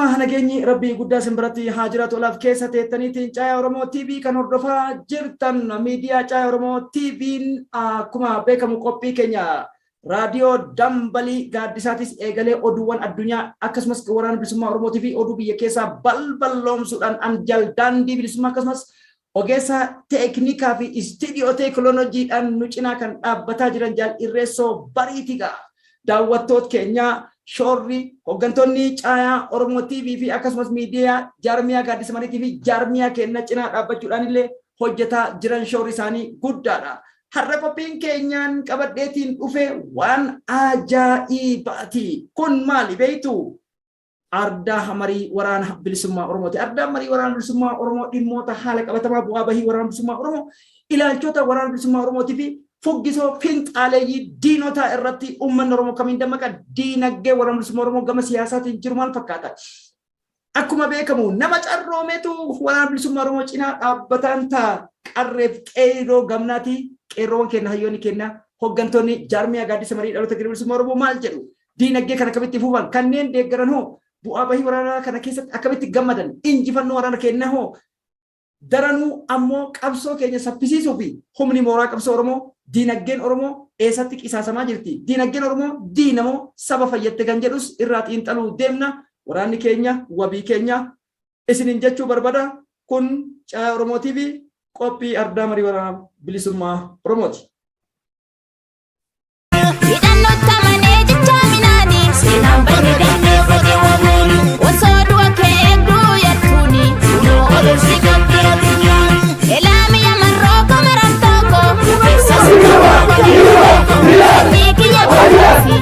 Ashama, nageenyi Rabbii guddaa isin biratti haa jiraatu. Olaaf keessa teettaniitiin Caayaa Oromoo TV kan hordofaa jirtan, miidiyaa Caayaa Oromoo TV'n akkuma beekamu qophii keenya raadiyoo dambalii gaaddisaatis eegalee oduuwwan addunyaa, akkasumas waraana bilisummaa Oromootii fi oduu biyya keessaa balballoomsuudhaan anjal daandii bilisummaa, akkasumas ogeessa teeknikaa fi istiidiyoo teekinooloojiidhaan nu cinaa kan dhaabbataa jiran Jaal Irreessoo Bariitiga. Daawwattoota keenyaa, shoorri hooggantoonni Caayaa Oromoo TV fi akkasumas miidiyaa jaarmiyaa gaaddisa mariitii fi jaarmiyaa keenya cinaa dhaabbachuudhaan illee hojjetaa jiran shoorri isaanii guddaadha. Har'a qophiin keenyaan qabadheetiin dhufe waan ajaa'ibaati. Kun maali beektu? Ardaa marii waraana bilisummaa Oromooti. Ardaa marii waraana bilisummaa Oromoo dhimmoota haala qabatamaa bu'aa bahii waraana bilisummaa Oromoo, ilaalchota waraana bilisummaa Oromootii fi fuggisoo finxaaleeyyii diinotaa irratti uummanni Oromoo kamiin dammaqa, diinagdee waraana bilisummaa Oromoo gama siyaasaatiin jiru maal fakkaata? Akkuma beekamu nama carroometu waraana bilisummaa Oromoo cinaa dhaabbataan ta'a. Qarreef qeerroo gamnaati. Qeerroowwan keenya, hayyoonni keenya, hooggantoonni jaarmiyaa gaaddisa marii dhaloota bilisummaa Oromoo maal jedhu? Diinagdee kana akkamitti fuufan? Kanneen deeggaran hoo bu'aa bahii waraanaa kana keessatti akkamitti gammadan? Injifannoo waraana keenyaa hoo daranuu ammoo qabsoo keenya saffisiisuu fi humni mooraa qabsoo Oromoo, diinagdeen Oromoo eessatti qisaasamaa jirti? Diinagdeen Oromoo diinamoo saba fayyatte kan jedhus irraa xiinxaluu deemna. Waraanni keenya wabii keenya isiniin jechuu barbada. Kun Caayaa Oromoo TV, qophii ardaa marii waraana bilisummaa Oromooti. Hidhannootti amanee jecha minaani. Seenaan banne galmeeffate wabooni. Osoo du'a kee eegduu yartuuni. Kunoo ololsi qabdi addunyaani. Elaami yamarroo komaran tokko. Keessa si Inni kiyya godhuu fi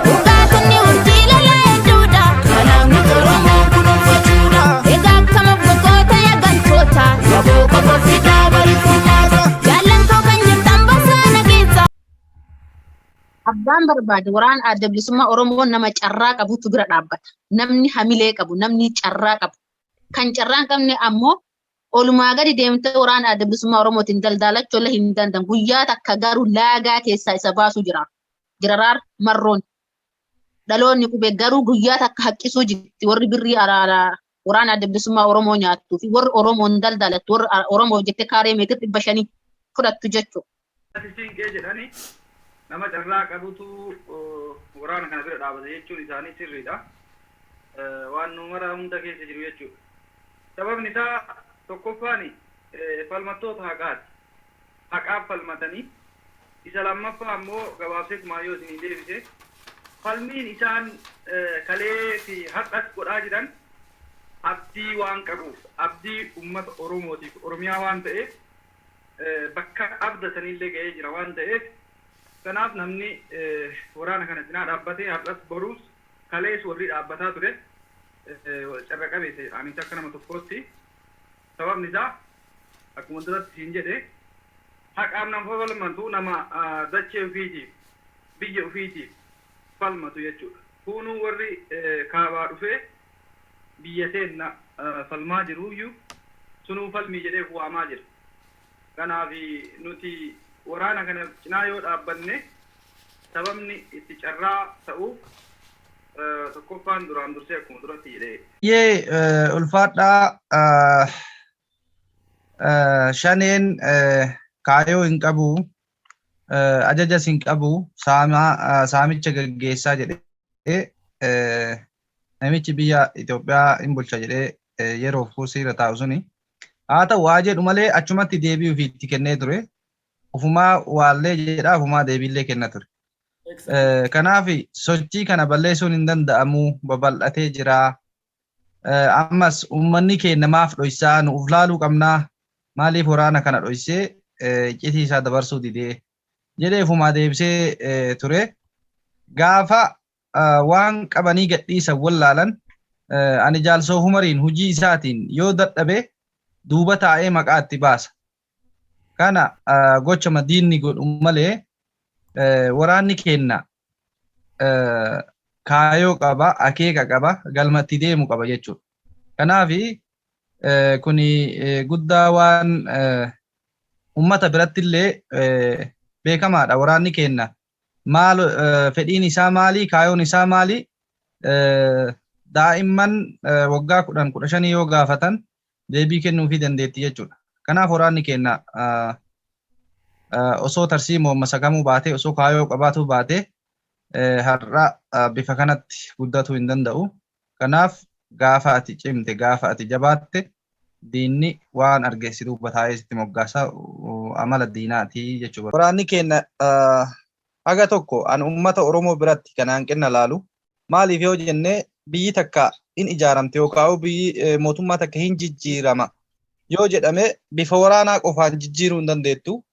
Urgaatonni urjii lolaa hedduudha. Kanaaf nuti Oromoon kunuunfachuudha. Egaa akkam of gogoota yagantoota. Waboo qofa fidaa bari furmaata. Jaallantoo kan jirtan bosona keessa. Abbaan barbaade waraana adda bilisummaa Oromoo nama carraa qabutu bira dhaabbata. Namni hamilee qabu, namni carraa qabu. Kan carraa hin qabne ammoo olumaa gadi deemtee waraana adda bilisummaa Oromootiin daldaalachuu illee hin danda'an. Guyyaa takka garuu laagaa keessaa isa baasuu jira. Jiraraar marroon. Dhaloonni qubee garuu guyyaa takka haqqisuu jirti. Warri birrii araaraa waraana adda bilisummaa Oromoo nyaattuu fi warri Oromoon daldalattu, warri Oromoof jettee kaaree meetira 500 fudhattu jechuudha. Ati siinqee jedhani nama carraa qabutu waraana kana bira dhaabata jechuun isaanii sirriidha. Waan nu mara hunda keessa jiru jechuudha. Sababni isaa tokkoffaan falmattoota haqaati. Haqaaf falmatanii, isa lammaffaa ammoo gabaabsee kumaa yoo isinii deebise, falmiin isaan kalee fi har'as godhaa jiran abdii waan qabuuf, abdii ummata Oromootiif Oromiyaa waan ta'eef, bakka abdatanillee ga'ee jira waan ta'eef, kanaaf namni waraana kana cinaa dhaabbate har'as boruus kalees warri dhaabbataa ture carra qabeessa jedha anis akka nama tokkootti. Sababni isaa akkuma duratti siin jedhe, haqaaf nama falmatu, nama dachee ofiitiif, biyya ofiitiif falmatu jechuudha. Kuunuu warri kaabaa dhufee biyya teenna falmaa jiruuyyu sunuu falmii jedhee of waamaa jira. Kanaaf nuti waraana kana cinaa yoo dhaabbanne sababni itti carraa ta'uuf tokkoffaan duraan dursee akkuma duratti jedhe. Baay'ee ulfaadhaa. Shaneen kaayoo hin qabu, ajajas hin qabu, saamicha gaggeessaa jedhee namichi biyya Itoophiyaa hin bulcha jedhee yeroof kursiirra taa'u suni. Haa ta'u waa jedhu malee achumatti deebii ofii itti kennee ture. Ofumaa waallee jedhaa, ofumaa deebiillee kenna ture. Kanaaf sochii kana balleessuun hin danda'amu, babal'atee jira. Ammas uummanni keenya maaf dhoysaa nu uf laaluu qabnaa, maaliif waraana kana dhoysee iccitii isaa dabarsuu didee jedhee ofumaa deebisee ture. Gaafa waan qabanii gadhiisan wallaalan, ani Jaal Soofumariin hojii isaatiin yoo dadhabe duuba taa'ee maqaa itti baasa. Kana gochama diinni godhu malee waraanni keenya kaayoo qaba, akeeka qaba, galma itti deemu qaba jechuudha. Kanaaf kuni guddaa waan ummata biratti illee beekamaadha. Waraanni keenya maal, fedhiin isaa maali, kaayoon isaa maali? Daa'imman waggaa 10 15 yoo gaafatan deebii kennuufii dandeetti jechuudha. Kanaaf waraanni keenya osoo tarsiimoo masakamuu baatee, osoo kaayoo qabaatuu baatee, har'a bifa kanatti guddatuu hin danda'u. Kanaaf gaafa ati cimte, gaafa ati jabaatte, diinni waan arge si duuba taa'ee sitti moggaasa, amala diinaati jechuudha. Waraanni keenya haga tokko an uummata Oromoo biratti kan hanqina laalu maaliif yoo jenne, biyyi takka hin ijaaramte yookaan biyyi mootummaa takka hin jijjiirama yoo jedhame, bifa waraanaa qofaan jijjiiruu hin dandeettu.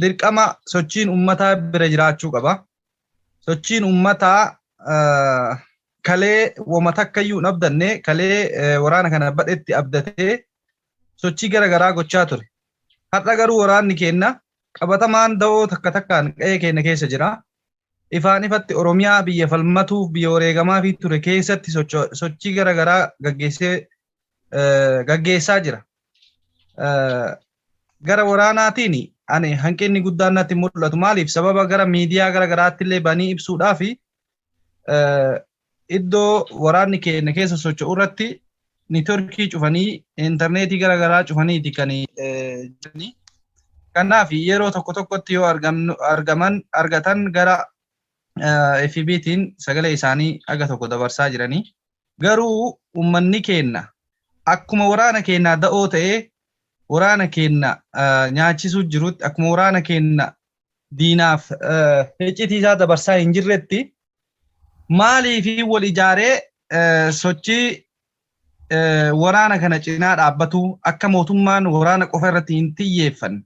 Dirqama sochiin uummataa bira jiraachuu qaba. Sochiin uummataa kalee wama takkayyuu hin abdanne, kalee waraana kana badhetti abdatee sochii gara garaa gochaa ture. Har'a garuu waraanni keenya qabatamaan da'oo takka takkaan qe'ee keenya keessa jira. Ifaan ifatti Oromiyaa biyya falmatuuf, biyya wareegamaa fi ture keessatti sochii gara garaa gaggeessee gaggeessaa jira. Gara waraanaatiin ani hanqinni guddaan natti mul'atu maaliif, sababa gara miidiyaa gara garaatti illee banii ibsuudhaa fi iddoo waraanni keenya keessa socho'u irratti networkii cufanii, intarneetii gara garaa cufaniiti kan jirani. Kanaaf yeroo tokko tokkotti yoo argaman argatan gara FB'tiin sagalee isaanii aga tokko dabarsaa jiranii. Garuu uummanni keenya akkuma waraana keenyaa da'oo ta'ee waraana keenya nyaachisuu jirutti, akkuma waraana keenya diinaaf iccitii isaa dabarsaa hin jirretti, maaliif wal ijaaree sochii waraana kana cinaa dhaabbatu, akka mootummaan waraana qofa irratti hin xiyyeeffanne,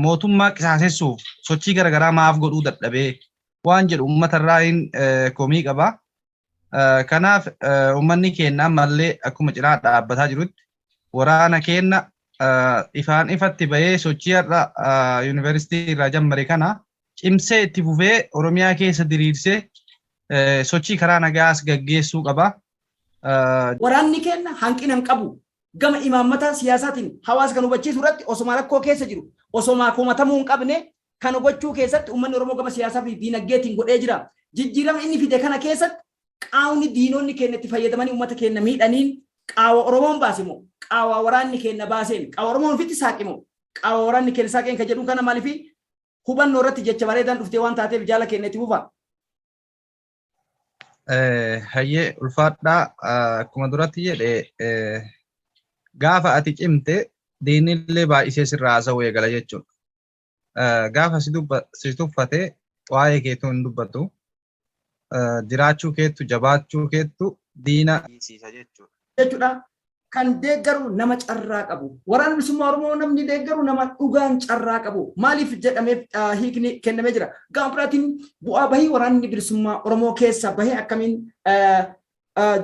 mootummaa qisaasessuuf sochii garaagaraa maaf godhuu dadhabee waan jedhu uummata irraa hin komii qaba. Kanaaf uummanni keenya ammallee akkuma cinaa dhaabbataa jirutti waraana keenya ifaan ifatti bahee sochii har'a yuunivarsiitii irraa jammare kana cimsee itti fufee Oromiyaa keessa diriirsee sochii karaa nagaas gaggeessuu qaba. Waraanni keenya hanqina hin qabu. Gama imaammata siyaasaatiin hawaasa kan hubachiisuu irratti osoma rakkoo keessa jiru, osoma komatamuu hin qabne kan gochuu keessatti uummanni Oromoo gama siyaasaa fi diinagdeetiin godhee jira. Jijjiirama inni fide kana keessatti qaawni diinonni keenya itti fayyadamanii uummata keenya miidhaniin qaawa Oromoon baase moo qaawa waraanni keenya baaseen, qaawa Oromoon ofitti saaqe moo qaawa waraanni keenya saaqeen kan jedhu kana maaliif hubannoo irratti jecha bareedaan dhuftee waan taateef jaala keenya itti fufa. Hayyee, ulfaadhaa. Akkuma duratti jedhe, gaafa ati cimte diinillee baay'isee sirraa haasa'uu eegala jechuudha. Gaafa si tuffate waa'ee keetuu hin dubbatu. Jiraachuu keettu, jabaachuu keettu diina dhiisiisa jechuudha. Jechuudha. Kan deeggaru nama carraa qabu. Waraana Bilisummaa Oromoo namni deeggaru nama dhugaan carraa qabu. Maaliif jedhameef hiikni kennamee jira. Gama biraatiin bu'aa bahii waraanni bilisummaa Oromoo keessa bahee akkamiin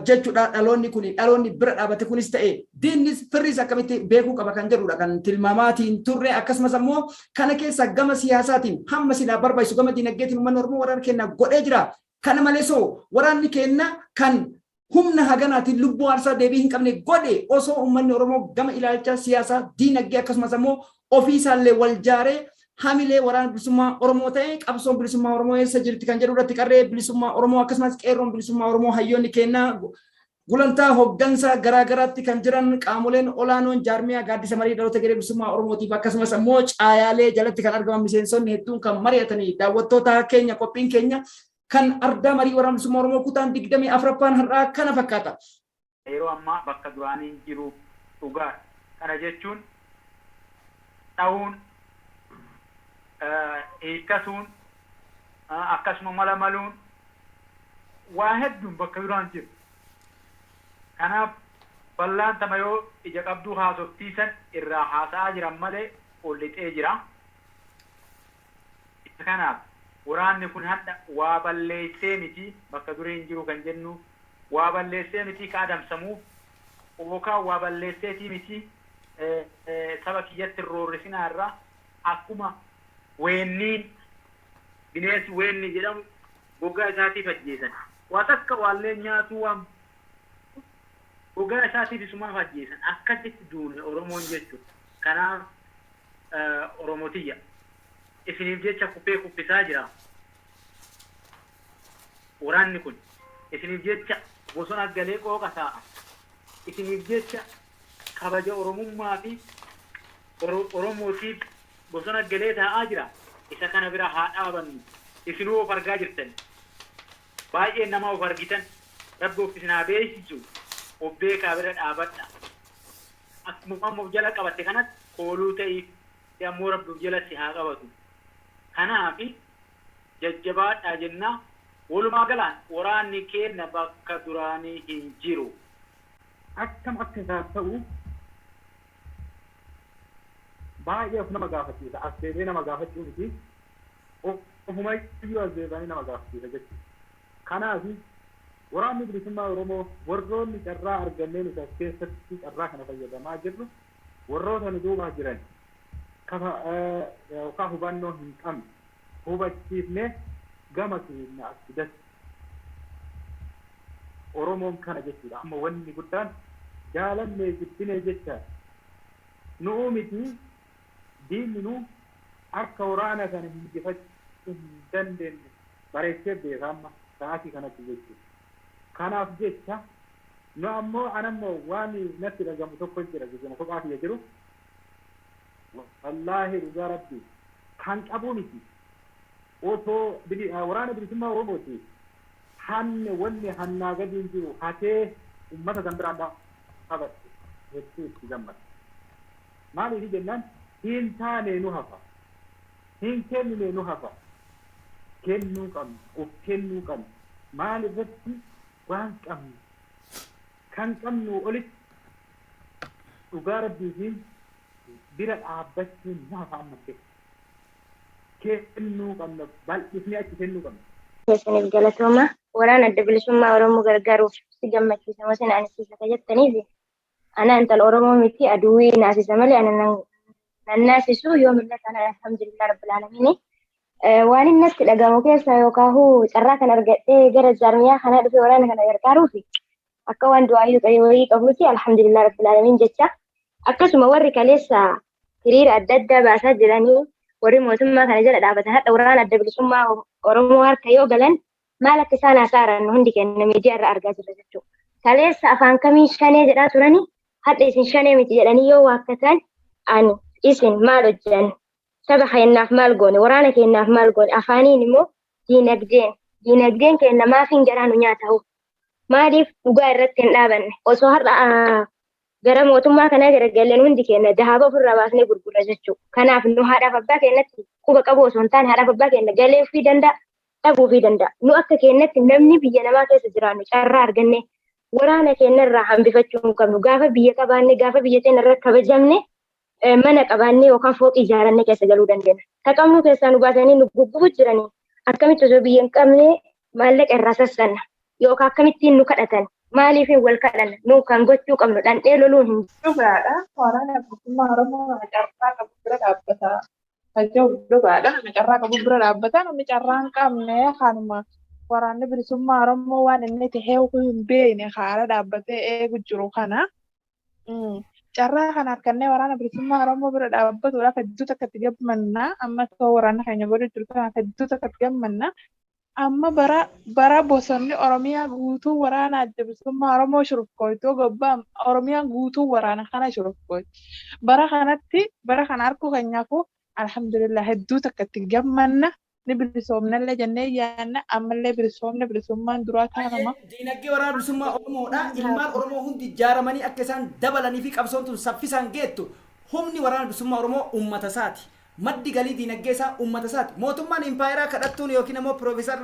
jechuudha, dhaloonni kun, dhaloonni bira dhaabate kunis ta'e diinnis firris akkamitti beekuu qaba kan jedhudha kan tilmaamaatiin turre. Akkasumas ammoo kana keessa gama siyaasaatiin hamma silaa barbaachisu gama diinagdeetiin uummanni Oromoo waraana keenya godhee jira. Kana malees waraanni keenya kan humna haganaatiin lubbuu aarsaa deebii hin qabne godhe, osoo uummanni Oromoo gama ilaalcha siyaasaa, diinagdee, akkasumas ammoo ofii isaallee wal jaaree hamilee waraana bilisummaa Oromoo ta'e, qabsoon bilisummaa Oromoo eessa jirti kan jedhu irratti qarree bilisummaa Oromoo akkasumas qeerroon bilisummaa Oromoo, hayyoonni kennaa, gulantaa hoggansa garaa garaatti kan jiran qaamoleen olaanoon jaarmiyaa gaaddisa marii dhaloota garee bilisummaa Oromootiif, akkasumas ammoo caayaalee jalatti kan argaman miseensonni hedduun kan mari'atanii, daawwattoota keenya, qophiin keenya kan ardaa marii waraana bilisummaa Oromoo kutaan 24ffaan har'aa kana fakkaata. Yeroo ammaa bakka duraanii hin jiru, dhugaadha. Kana jechuun dha'uun, hiikkatuun, akkasuma mala maluun waa hedduun bakka duraan jiru. Kanaaf ballaan tama yoo ija qabduu haasoftiisan irraa haasa'aa jiran malee ol lixee jira. Kanaaf waraanni kun hadha waa balleessee miti bakka durii hin jiru kan jennu, waa balleessee miti ka adamsamuuf, yookaan waa balleesseetii miti saba kiyyatti hin roorrisinaa irraa. Akkuma weenniin, bineensi weennii jedhamu gogaa isaatiif ajjeesan. Waa takka waallee nyaatuu waan gogaa isaatiif isumaaf ajjeesan, akkasitti duune Oromoon jechuudha. Kanaaf Oromotiyya, isiniif jecha kufee kuffisaa jira. Waraanni kun isiniif jecha bosona galee qooqa taa'a. Isiniif jecha kabaja Oromummaa fi Oromootiif bosona galee taa'aa jira. Isa kana bira haa dhaabannu. Isinuu of argaa jirtan. Baay'een nama of argitan. Rabbi of isin haa beeksisu. Of beekaa bira dhaabadha. Akkuma amma of jala qabatte kanatti kooluu ta'iif ammoo Rabbi of jala si haa qabatu. Kanaaf jajjabaadhaa jennaa. Walumaa galaan waraanni keenya bakka duraanii hin jiru. Akkam akka isaaf ta'u baay'ee of nama gaafachiisa. As deebi'ee nama gaafachuu miti. Ofuma iyyuu as deebi'anii nama gaafachiisa jechuudha. Kanaaf waraanni bilisummaa Oromoo warroonni carraa argannee nuti as keessatti carraa kana fayyadamaa jirru warroota nu duubaa jiran kafa yookaan hubannoo hin qabne hubachiifnee gama keenya as fidatti. Oromoon kana jechuudha. Amma wanni guddaan jaalannee jibbinee jecha nu'uu miti diinni nu akka waraana kana hinjifachuu hin dandeenye bareechee beeka amma sa'aatii kanatti jechuudha. Kanaaf jecha nu ammoo anammoo waan natti dhagamu tokko jira jechuudha kophaa kiyya jiru. Wallaahi dhugaa Rabbi kan qabu miti. Otoo waraana bilisummaa Oromooti hanne wanni hannaa gadi hin jiru hatee uummata kan biraan dhaabadhe hedduu itti gammada. Maaliif jennaan hin taane nu hafa. Hin kennine nu hafa. Kennuu qabna. Of kennuu qabna. Maal irratti waan qabnu kan qabnu olitti dhugaa Rabbiitiin bira dhaabbachuun nu hafa amma kennuu qabna. Bal'ifnee achi kennuu qabna. Isiniif galatooma. Waraana adda bilisummaa Oromoo gargaaruuf si gammachiisa moo si naannisiisa ka jettaniif ana intala Oromoo miti aduwwii naasisa malee ana nan naasisu yoo millata ana alhamdulillah rabbil aalamiin. Waan inni natti dhagamu keessaa yookaan carraa kan argadhee gara jaarmiyaa kanaa dhufee waraana kana gargaaruuf akka waan du'aa wayii qabuuti alhamdulillah rabbil aalamiin jecha. Akkasuma warri kaleessa hiriira adda addaa baasaa jiranii warri mootummaa kana jala dhaabatan hadha waraana adda bilisummaa Oromoo harka yoo galan maal akka isaan haasa'an hundi keenya miidiyaa irra argaa jirra jechuudha. Kaleessa afaan kamiin shanee jedhaa turanii hadha isin shanee miti jedhanii yoo waakkatan ani isin maal hojjan saba keenyaaf maal goone waraana keenyaaf maal goone afaaniin immoo diinagdeen keenya maaf hin garaa nu nyaata hoo maaliif dhugaa irratti hin dhaabanne osoo har'a gara mootummaa kanaa garagalleen hundi keenya dahaaba ofirraa baasnee gurgurra jechuudha. Kanaaf nu haadhaaf abbaa keenyatti quba qabu osoo hin taane haadhaaf abbaa keenya galeefii danda'a dhabuufii danda'a. Nu akka keenyatti namni biyya namaa keessa jiraannu carraa arganne waraana keenya irraa hambifachuu hin qabnu. Gaafa biyya qabaanne gaafa biyya teenya irra kabajamne mana qabaanne yookaan fooqii ijaaranne keessa galuu dandeenya. Taqabnuu keessaa nu baasanii nu guggubu jiranii akkamitti osoo biyya hin qabne maallaqa irraa sassanna yookaan akkamittiin nu kadhatan maaliif wal kadhanna nu kan gochuu qabnu dhandhee loluun hin Dhugaadha. Waraana bilisummaa Oromoo nama carraa qabu bira dhaabbata. Aja'u dhugaadha. Nama carraa qabu bira dhaabbata. Namni carraa hin qabne kanuma waraanni bilisummaa Oromoo waan inni tahee hin beekne haala dhaabbatee eegu jiru kana. Carraa kana harkannee waraana bilisummaa Oromoo bira dhaabbatuudhaaf hedduu takka itti gammanna. Amma ta'uu waraana keenya godhu jiru kanaaf hedduu takka itti gammanna. Amma bara bosonni Oromiyaa guutuu waraana adda bilisummaa Oromoo shurufkooytu gobbaa Oromiyaan guutuu waraana kana shurufkooyti. Bara kanatti bara kana arguu keenyaafuu alhamdulillah hedduu takka itti gammanna. Ni bilisoomnallee jennee yaadna ammallee bilisoomne bilisummaan duraa taanuma. Diinagdee waraana bilisummaa Oromoodha. Ilmaan Oromoo hundi ijaaramanii akka isaan dabalanii fi qabsoon tun saffisaan geettu humni waraana bilisummaa Oromoo uummata isaati. Maddi galii diinagdee isaa uummata isaati. Mootummaan impaayeraa kadhattuun yookiin immoo Piroofeesar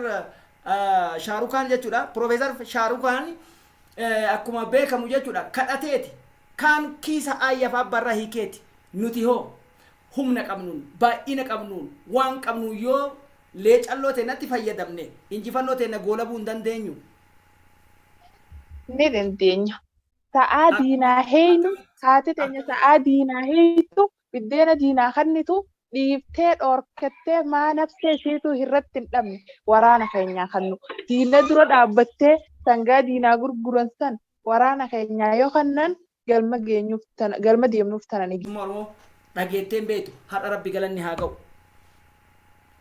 Shaarukaan jechuudha. Piroofeesar Shaarukaan akkuma beekamu jechuudha kadhateeti. Kaan kiisa aayyaaf abbaarraa hiikeeti. Nuti hoo humna qabnuun baay'ina qabnuun waan qabnuun yoo leecalloo teennatti fayyadamne injifannoo teenna goolabuu hin dandeenyu. Ni dandeenya. Sa'aa diinaa heeynu haati teenya sa'aa diinaa heeytu biddeena diinaa kennitu dhiiftee dhoorkattee maa nafsee isheetu irratti hin dhabne waraana keenyaa kennu. Diina dura dhaabbattee sangaa diinaa gurguran san waraana keenyaa yoo kennan galma geenyuuf tana galma deemnuuf tana ni Oromoo dhageetteen beektu har'a Rabbi galanni haa ga'u.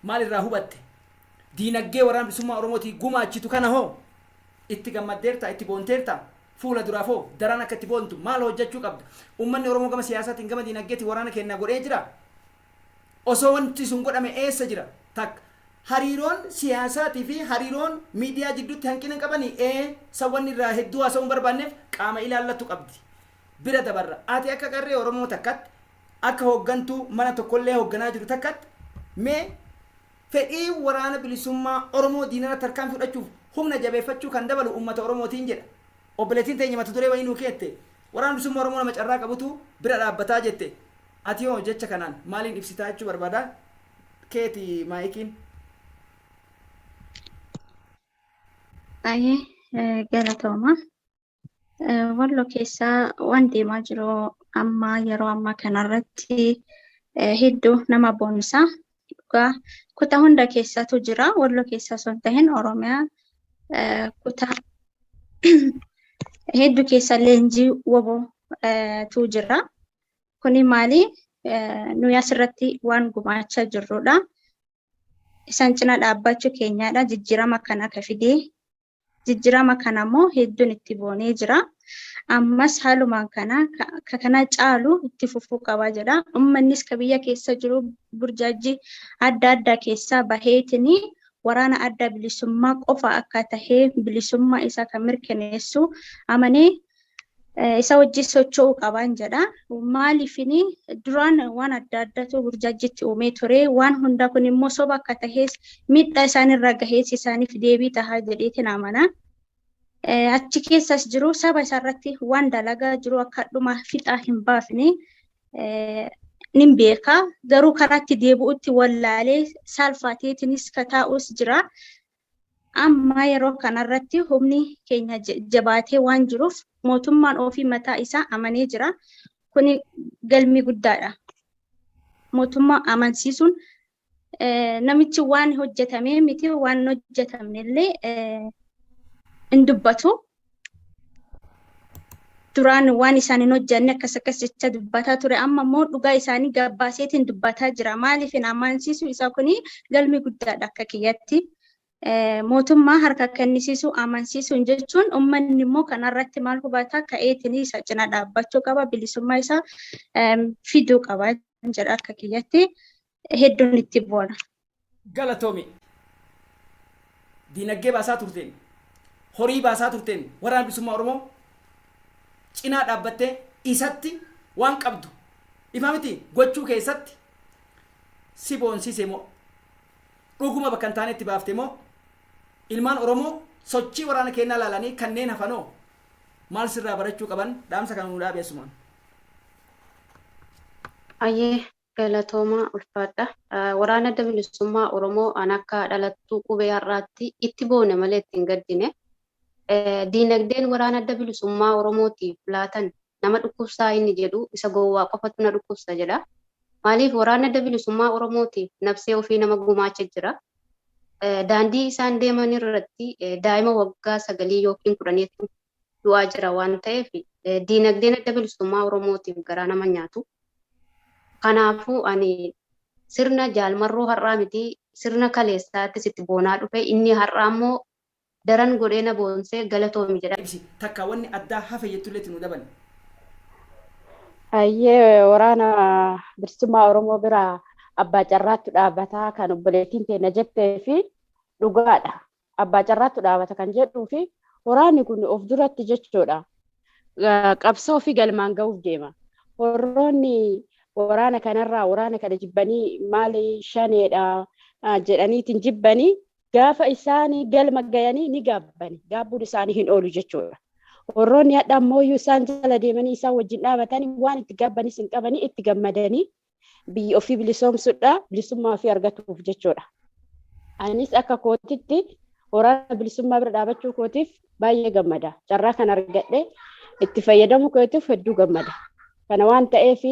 Maal irraa hubatte? Diinaggee waraana bilisummaa Oromootii gumaachitu kana hoo itti gammaddeerta, itti boonteerta? Fuula duraaf hoo daran akka itti boontu maal hojjechuu qabda? Uummanni Oromoo gama siyaasaatiin, gama diinaggeetiin waraana kennaa godhee jira. Osoo wanti sun godhame eessa jira? Takka hariiroon siyaasaatii fi hariiroon miidiyaa jidduutti hanqina qabanii sawwanni irraa hedduu haasa'uu hin barbaanneef qaama ilaallatu qabdi. Bira dabarra. Ati akka qarree Oromoo takkatti, akka hooggantuu mana tokkollee hoogganaa jiru takkatti, mee fedhii waraana bilisummaa Oromoo diinarra tarkaanfii fudhachuuf humna jabeeffachuu kan dabalu uummata Oromootiin jedha. Obboleettiin teenya mata duree wayii nuu keette. Waraana bilisummaa Oromoo nama carraa qabutu bira dhaabbataa jette. Ati hoo jecha kanaan maaliin ibsitaa jechuu barbaada? Keeti maayikiin. Baay'ee galatooma. Walloo keessaa waan deemaa jiru amma yeroo ammaa kanarratti hedduu nama boonsa. Dhugaa kutaa hunda keessatu jira. Walloo keessa osoo hin tahin Oromiyaa kutaa hedduu keessa leenjii WBOtu jira. Kuni maali? Nuyi asirratti waan gumaachaa jirrudha. Isaan cina dhaabbachuu keenyadha. Jijjiirama kana akka fidee jijjiirama kana immoo hedduun itti boonee jira. Ammas haalumaan kana ka kana caalu itti fufuu qaba jedha. Uummannis ka biyya keessa jiru burjaajii adda addaa keessaa baheetini waraana adda bilisummaa qofa akka tahee bilisummaa isaa kan mirkaneessu amanee isa wajjin socho'uu qaban jedha. Maaliifini duraan waan adda addaatu burjaajitti uumee ture. Waan hunda kun immoo soba akka tahees miidhaa isaanirra gahees isaaniif deebii tahaa jedheetiin amana. Achi keessas jiru saba isaarratti waan dalagaa jiru akka dhuma fixaa hin baafne nin beeka. Garuu karaatti deebi'utti wallaalee saalfateetinis ka taa'us jira. Amma yeroo kanarratti humni keenya jabaatee waan jiruuf mootummaan ofii mataa isaa amanee jira. Kuni galmi guddaadha. Mootummaa amansiisuun namichi waan hojjetamee miti, waan hojjetamne illee hin dubbatu. Duraan waan isaan hin hojjenne akkas akkas jecha dubbataa ture. Amma immoo dhugaa isaanii gabbaaseetiin dubbataa jira. Maaliif hin amansiisu isaa kuni galmi guddaadha akka kiyyatti. Mootummaa harka kennisiisuu amansiisuun jechuun uummanni immoo kanarratti maal hubata, ka'eetiin isa cina dhaabbachuu qaba, bilisummaa isaa fiduu qaba jedha. Akka kiyyatti hedduun itti boona. Galatoomi. Diinagdee baasaa turteen, horii baasaa turteen, waraana bilisummaa Oromoo cinaa dhaabbattee isatti waan qabdu ifaa miti gochuu keessatti si boonsise moo, dhuguma bakka hin taanetti baafte moo, ilmaan Oromoo sochii waraana keenyaa ilaalanii kanneen hafanoo maal sirraa barachuu qaban? Dhaamsa kana nuu dhaabeessumaan. Ayyee, galatoomaa, ulfaadha. Waraana Adda Bilisummaa Oromoo an akka dhalattuu qubee har'aatti itti boone malee ittiin gaddine. Diinagdeen waraana Adda Bilisummaa Oromootiif laatan nama dhukkubsaa inni jedhu isa gowwaa qofatu na dhukkubsa jedha. Maaliif waraana Adda Bilisummaa Oromootiif nafsee ofii nama gumaacha jira. Daandii isaan deeman irratti daa'ima waggaa 9 yookiin 10tu du'aa jira waan ta'eef diinagdeen Adda Bilisummaa Oromootiif garaa nama nyaatu. Kanaafuu ani sirna jaalmarroo har'aa miti, sirna kaleessaattis itti boonaa dhufe, inni har'aa immoo daran godhee na boonsee, galatoomi jedha. Ibsi takka wanni addaa hafe jettullee itti nu dabali. Hayyee, waraana bilisummaa Oromoo bira abbaa carraattu dhaabbataa kan obboleettiin teenya jettee fi dhugaadha. Abbaa carraattu dhaabata kan jedhuu fi waraanni kun of duratti jechuudha. Qabsoo fi galmaan ga'uuf deema. Warroonni waraana kanarraa waraana kana jibbanii maali shaneedha jedhaniitiin jibbanii gaafa isaanii galma gayanii ni gaabbani. Gaabbuun isaanii hin oolu jechuudha. Warroonni hadha ammoo isaan jala deemanii isaan wajjin dhaabatanii waan itti gaabbanis hin qabanii, itti gammadanii biyya ofii bilisoomsuudha, bilisummaa ofii argatuuf jechuudha. Anis akka kootitti waraana bilisummaa bira dhaabachuu kootiif baay'ee gammada. Carraa kan argadhe itti fayyadamuu kootiif hedduu gammada. Kana waan ta'eef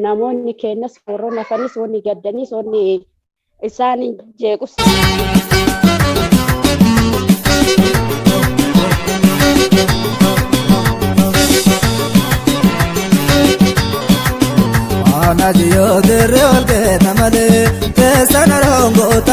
namoonni keenyas warroonni hafanis wanni gaddanis wanni isaan jeequs. Ana jiyoo dirree ol keessa malee keessa na roongoota.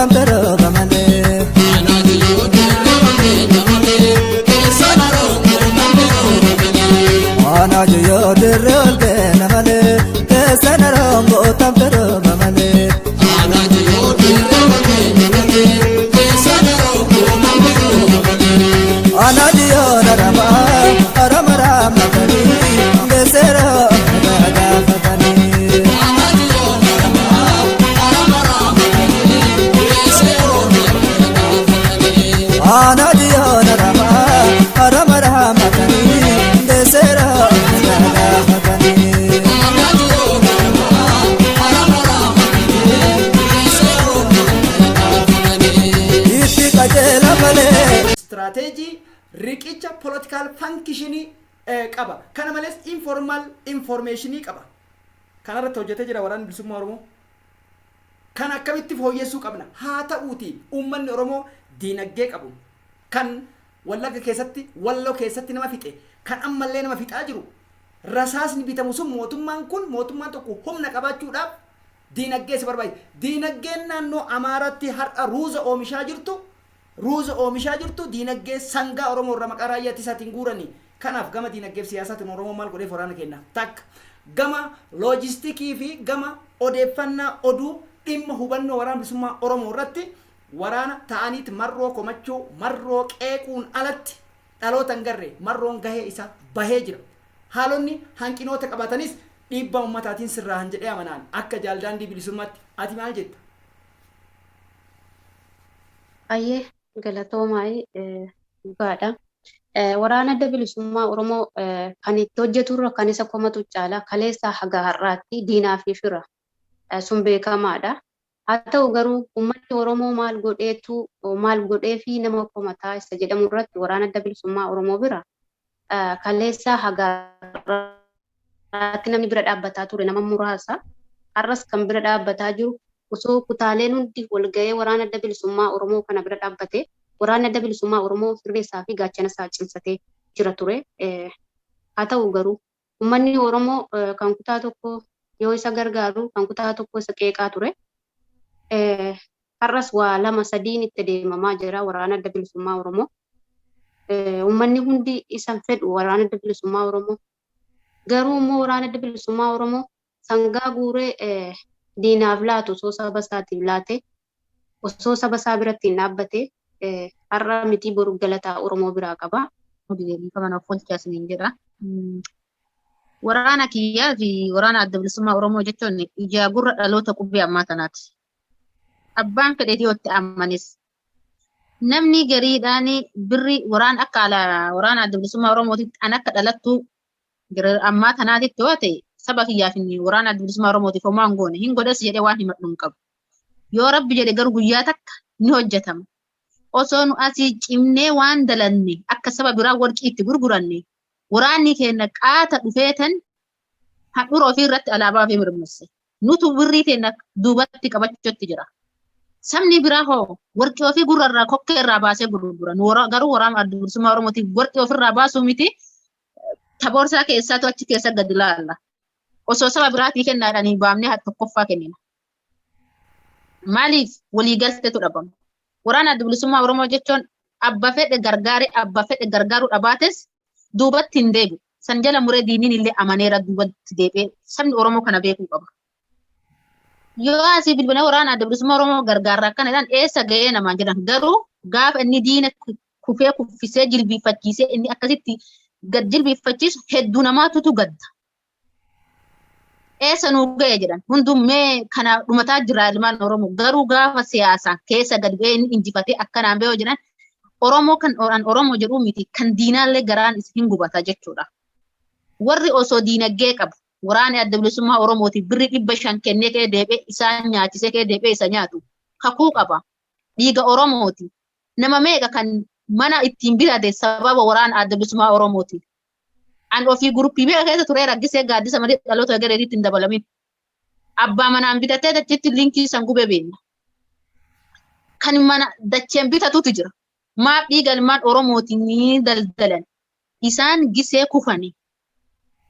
Istiraateejii, riqicha, political functionii qaba. Kana malees informal informationii qaba. Kanarratti hojjetee jira Waraanni Bilisummaa Oromoo. Kan akkamitti fooyyessuu qabna? Haa ta'uuti, uummanni Oromoo diinagdee qabu kan Wallagga keessatti, Walloo keessatti nama fixe, kan ammallee nama fixaa jiru, rasaasni bitamu sun, mootummaan kun, mootummaan tokko humna qabaachuudhaaf diinagdee si barbaachisa. Diinagdeen naannoo Amaaraatti har'a ruuza oomishaa jirtu diinagdee sangaa Oromoo irraa maqaa raayyaa ittisaatiin guuranii. Kanaaf gama diinagdee fi siyaasaatiin Oromoo maal godheef waraana kenna? Takka, gama loojistikii fi gama odeeffannaa, oduu, dhimma hubannoo Waraana Bilisummaa Oromoo irratti waraana ta'aniit Marroo komachuu, Marroo qeequun alatti dhaloota hin garre. Marroon gahee isa bahee jira. Haalonni hanqinoota qabaatanis dhiibbaa ummataatiin sirraahan jedhee amanaan akka Jaaldaandii Bilisummaatti. Ati maal jetta? Ayyee, galatoomaa'ee, dhugaadha. Waraana Adda Bilisummaa Oromoo kan itti hojjeturra kan isa komatu caala. Kaleessaa haga har'aatti diinaa fi fira sun beekamaadha. Haa ta'u garuu, uummanni Oromoo maal godheetu, maal godhee fi nama komataa isa jedhamu irratti, Waraana Adda Bilisummaa Oromoo bira kaleessaa haga har'aatti namni bira dhaabbataa ture nama muraasa. Har'as kan bira dhaabbataa jiru, osoo kutaaleen hundi walga'ee Waraana Adda Bilisummaa Oromoo kana bira dhaabbate, Waraanni Adda Bilisummaa Oromoo sirrii isaa fi gaachana isaa cimsatee jira ture. Haa ta'u garuu, uummanni Oromoo kan kutaa tokko yoo isa gargaaru, kan kutaa tokko isa qeeqaa ture. Har'as waa lama sadiin itti deemamaa jira Waraana Adda Bilisummaa Oromoo. Uummanni hundi isan fedhu Waraana Adda Bilisummaa Oromoo. Garuu immoo Waraana Adda Bilisummaa Oromoo sangaa guuree diinaaf laatu osoo saba isaatiif laate, osoo saba isaa biratti hin dhaabbate, har'a miti boru galataa Oromoo biraa qaba. Dhiifama naaf oolchaa isiniin jedha. Waraana kiyyaa fi Waraana Adda Bilisummaa Oromoo jechuun ijaa gurra dhaloota qubee ammaa tanaati. Abbaan fedhe dhiyootti amanis. Namni gariidhaan birri waraana akka Waraana Adda Bilisummaa Oromootitti an akka dhalattuu ammaa tanaatitti yoo ta'e, saba kiyyaaf Waraana Adda Bilisummaa Oromootiif homaa hin goone, hin godhas jedhee waan himadhu hin qabu. Yoo Rabbi jedhe garuu guyyaa takka ni hojjetama. Osoo nu asii cimnee waan dalanne akka saba biraa warqii itti gurguranne, waraanni keenya qaata dhufeetan handhuura ofii irratti alaabaa ofii mirmirse. Nutu birrii keenya duubatti qabachuutti jira. Sabni biraa hoo warqii ofii gurra irraa, kokkee irraa baasee gurgura. Garuu Waraana Adda Bilisummaa Oromootiif warqii ofirraa baasuu miti, taboorsaa keessaatu achi keessa gadi laalla. Osoo saba biraatii kennaadhaan baafnee tokkoffaa kennina. Maaliif waliigalteetu dhabama? Waraana Adda Bilisummaa Oromoo jechuun abba fedhe gargaare, abba fedhe gargaaruu dhabaates duubatti hin deebi'u. San jala muree diiniin illee amaneera duubatti deebi'ee, sabni Oromoo kana beekuu qaba. Yoo asii bilbilee Waraana Adda Bilisummaa Oromoo gargaarra akkana jedhan, eessa ga'ee namaan jedhan. Garuu gaafa inni diina kufee kuffisee jilbiiffachiisee, inni akkasitti gad jilbiiffachiisu, hedduu namaatutu gadda. Eessa nuu ga'e jedhan, hunduu mee kana dhumataa jira ilmaan Oromoo. Garuu gaafa siyaasaan keessa gad bu'ee inni injifatee akkanaan ba'ee jedhan, Oromoo kan Oromoo jedhuu miti, kan diinaallee garaan hin gubata jechuudha. Warri osoo diinagdee qabu Waraana Adda Bilisummaa Oromootiif birri 500 kennee ka'ee deebi'ee isaan nyaachisee ka'ee deebi'ee isa nyaatu kakuu qaba. Dhiiga Oromooti. Nama meeqa kan mana ittiin bitate sababa Waraana Adda Bilisummaa Oromooti? An ofii guruppii meeqa keessa turee raggisee gaaddisa malee dhaloota egereetitti hin dabalamin. Abbaa manaan bitatee dachitti linkii san gubee beekna. Kan mana dacheen bitatutu jira. Maaf dhiiga ilmaan Oromootiin ni daldalan? Isaan gisee kufani.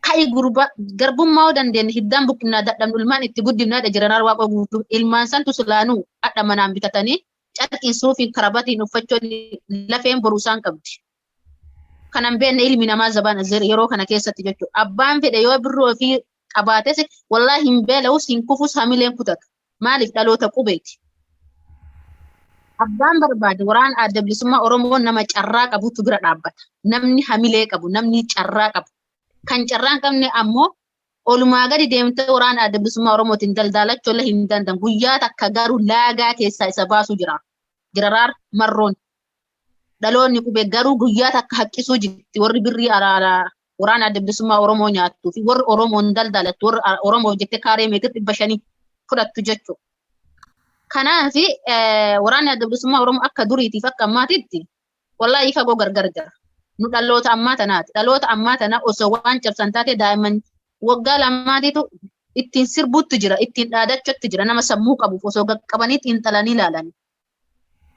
Ka'i gurba, garbummaa yoo dandeenye hiddaan buqqinaa, dadhabnu ilmaan itti guddifnaadha jiranaa. Waaqoo Guutuu ilmaan santu silaanuu hadha manaan bitatanii carqiin, suufiin, karabatiin uffachuun lafeen boru isaan qabdi. Kanan beekne ilmi namaa zabana yeroo kana keessatti jechuudha. Abbaan fedhe yoo birroo ofii qabaates, wallaahi hin beela'us, hin kufus, hamileen kutatu. Maaliif? Dhaloota qubeeti. Abbaan barbaade Waraana Adda Bilisummaa Oromoo nama carraa qabutu bira dhaabbata. Namni hamilee qabu, namni carraa qabu. Kan carraa hin qabne ammoo olumaa gadi deemtee Waraana Adda Bilisummaa Oromootiin daldaalachuu illee hin danda'an. Guyyaa takka garuu laagaa keessaa isa baasuu jira. Jiraraar Marroon. Dhaloonni qubee garuu guyyaa takka haqqisuu jirti. Warri birrii araaraa Waraana Adda Bilisummaa Oromoo nyaattuu fi warri Oromoon daldalattu, warri Oromoof jettee kaaree meetira 500 fudhattu jechuudha. Kanaaf, Waraanni Adda Bilisummaa Oromoo akka duriitiif akka ammaatitti Wallaahi fagoo gargar jira. Nu dhaloota ammaa tanaati. Dhaloota ammaa tana osoo waan cabsan taate daa'imman waggaa lamaatiitu ittiin sirbuutti jira, ittiin dhaadachuutti jira nama sammuu qabuuf osoo qaqqabanii xiinxalanii ilaalanii.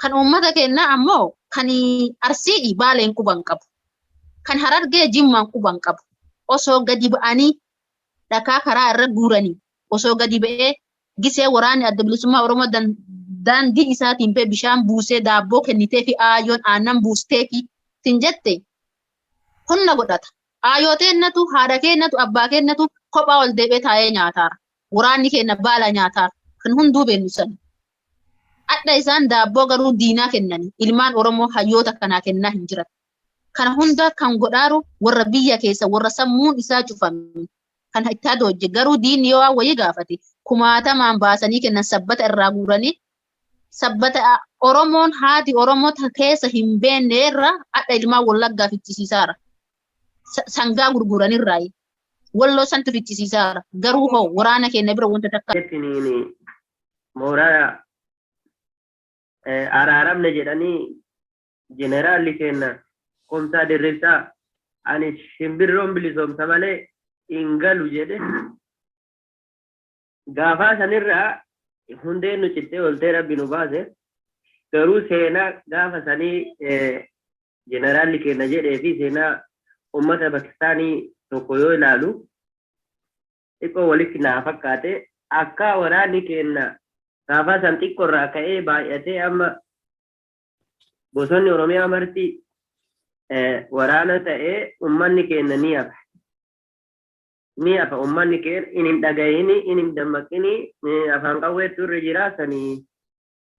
Kan uummata keenyaa ammoo kan Arsii Baaleen quban qabu. Kan Harargee Jimmaan quban qabu. Osoo gadi ba'anii dhakaa karaa irra guuranii osoo gadi ba'ee gisee waraanni Adda Bilisummaa Oromoo daandii isaatiin ba'e bishaan buusee daabboo kennitee fi aayyoon aannan buustee fi sin jette humna godhata. Aayoo teennatu, haadha keennatu, abbaa keennatu kophaa ol deebi'ee taa'ee nyaataara. Waraanni keenna baala nyaataara. Kan hunduu beennu sani. Adda isaan daabboo garuu diinaa kennani. Ilmaan Oromoo hayyoota kanaa kennaa hin jiran. Kana hunda kan godhaaru warra biyya keessa warra sammuun isaa cufame kan itti hadoojje garuu diinni yoo waan wayii gaafate kumaatamaan baasanii kennan sabbata irraa guuranii sabbata Oromoon haati Oromoo keessa hin beekne irra adda ilmaan Wallaggaa fichisiisaara. Sangaa gurguranirraayi. Walloo santu fichisiisaara. Garuu hoo waraana keenya bira wanta takka. Jettiniin mooraa araaramne jedhanii jeneraalli keenya Kumsaa Dirribsaa ani shimbirroon bilisoomsa malee hin galu jedhe. Gaafaa sanirraa hundeen nu cittee oltee rabbi nu baase. Garuu seenaa gaafa sanii jeneraalli keenya jedhee fi seenaa uummata Pakistaanii tokko yoo ilaalu xiqqoo walitti naa fakkaate. Akka waraanni keenya gaafaa san xiqqoo irraa ka'ee baay'atee amma bosonni Oromiyaa marti waraana ta'ee uummanni keenya ni hafa. Ni hafa uummanni keenya in hin dhagahini, in hin dammaqini, afaan qawweettu irra jira sanii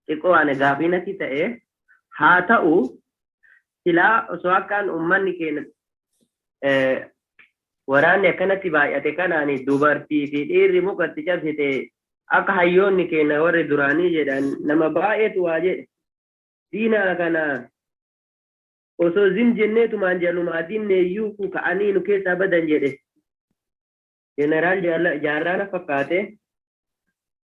xiqqoo ani gaafii natti ta'e. Haa ta'u, silaa osoo akkaan uummanni keenya waraanni akkanatti baay'ate kanaan dubartii fi dhiirri muka itti cabsite, akka hayyoonni keenya warri duraanii jedhan, nama baay'eetu waa jedhe, diina kana osoo zim jenneetumaan jalumaa dinne iyyuu ka'anii nu keessaa badan jedhe jeneraal Jaarraa fakkaate.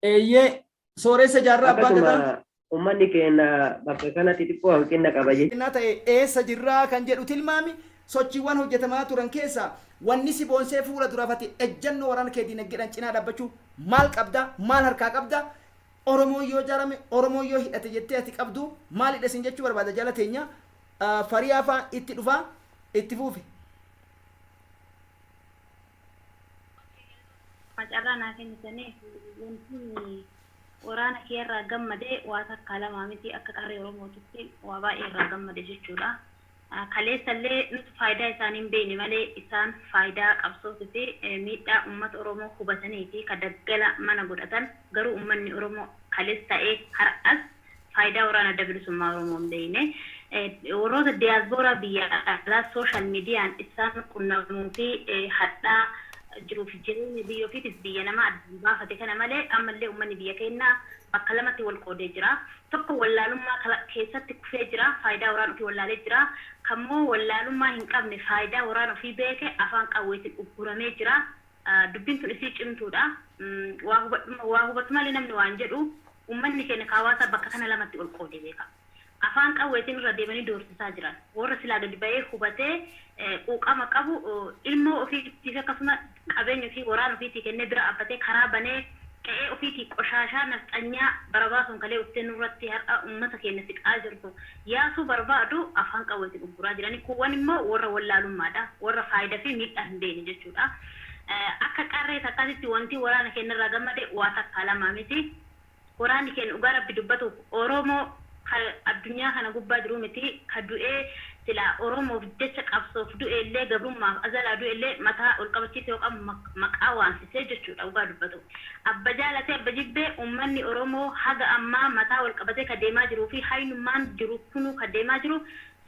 Eeyyee, sooressa Jaarraa Abbaa Gadaa. Akkasuma uummanni keenya bakka kanatti xiqqoo hanqina qaba jechuudha. Innaa ta'e eessa jirraa kan jedhu tilmaami. Sochiiwwan hojjetamaa turan keessaa wanni si boonsee fuula duraaf ati ejjennoo waraana kee diinagdeedhaan cinaa dhaabbachuu maal qabda, maal harkaa qabda, Oromoon yoo ijaarame, Oromoon yoo hidhate jettee ati qabdu maalidha sin jechuu barbaada jala teenya fariyaa faa itti dhufaa itti fuufi. Carraa naa kennitaniif, wanti waraana kee irraa gammade waa takkaa lamaa miti. Akka qarree Oromootitti waa baay'ee irraa gammade jechuudha. Kaleessa illee nuti faayidaa isaanii hin beekne malee isaan faayidaa qabsootii fi miidhaa uummata Oromoo hubatanii fi ka daggala mana godhatan. Garuu uummanni Oromoo kalees ta'ee har'as faayidaa waraana Adda Bilisummaa Oromoo hin beekne. Warroota diyaaspooraa biyya alaa social miidiyaan isaan qunnamuu fi hadhaa jiruuf jireenya biyya ofiitiif biyya namaa addaan baafate kana malee ammallee uummanni biyya keenyaa bakka lamatti wal qoodee jira. Tokko wallaalummaa keessatti kufee jira, faayidaa waraana ofii wallaalee jira. Kammoo wallaalummaa hin qabne, faayidaa waraana ofii beeke, afaan qawweetiin ugguramee jira. Dubbiin tun isii cimtuudha. Waa hubatu malee namni waan jedhu uummanni keenya hawaasaa bakka kana lamatti ol qoodee beeka. Afaan qawweetiin irra deemanii doorsisaa jiran. Warra silaa gadi ba'ee hubatee quuqama qabu, ilmoo ofiitii fi akkasuma qabeenya ofii waraana ofiitii kennee bira dhaabbatee karaa banee qe'ee ofiitii qoshaashaa nafxanyaa bara baasuun kalee uftee nurratti har'a uummata keenya fixaa jirtu yaasuu barbaadu afaan qawweetiin ugguraa jiranii. Kuuwwan immoo warra wallaalummaadha. Warra faayidaa fi miidhaa hin beekne jechuudha. Akka qarree takkaatitti wanti waraana keenya irraa gammade waa takkaa lamaa miti. Waraanni keenya dhugaa Rabbi dubbatuuf Oromoo addunyaa kana gubbaa jiru miti ka du'ee silaa Oromoof jecha qabsoof du'e illee, gabrummaaf azalaa du'e illee mataa ol qabachiisee yookaan maqaa waamsisee jechuudha dhugaa dubbatu. Abba jaalatee abba jibbee uummanni Oromoo haga ammaa mataa ol qabatee ka deemaa jiruu fi haynummaan jiru kunuu ka deemaa jiru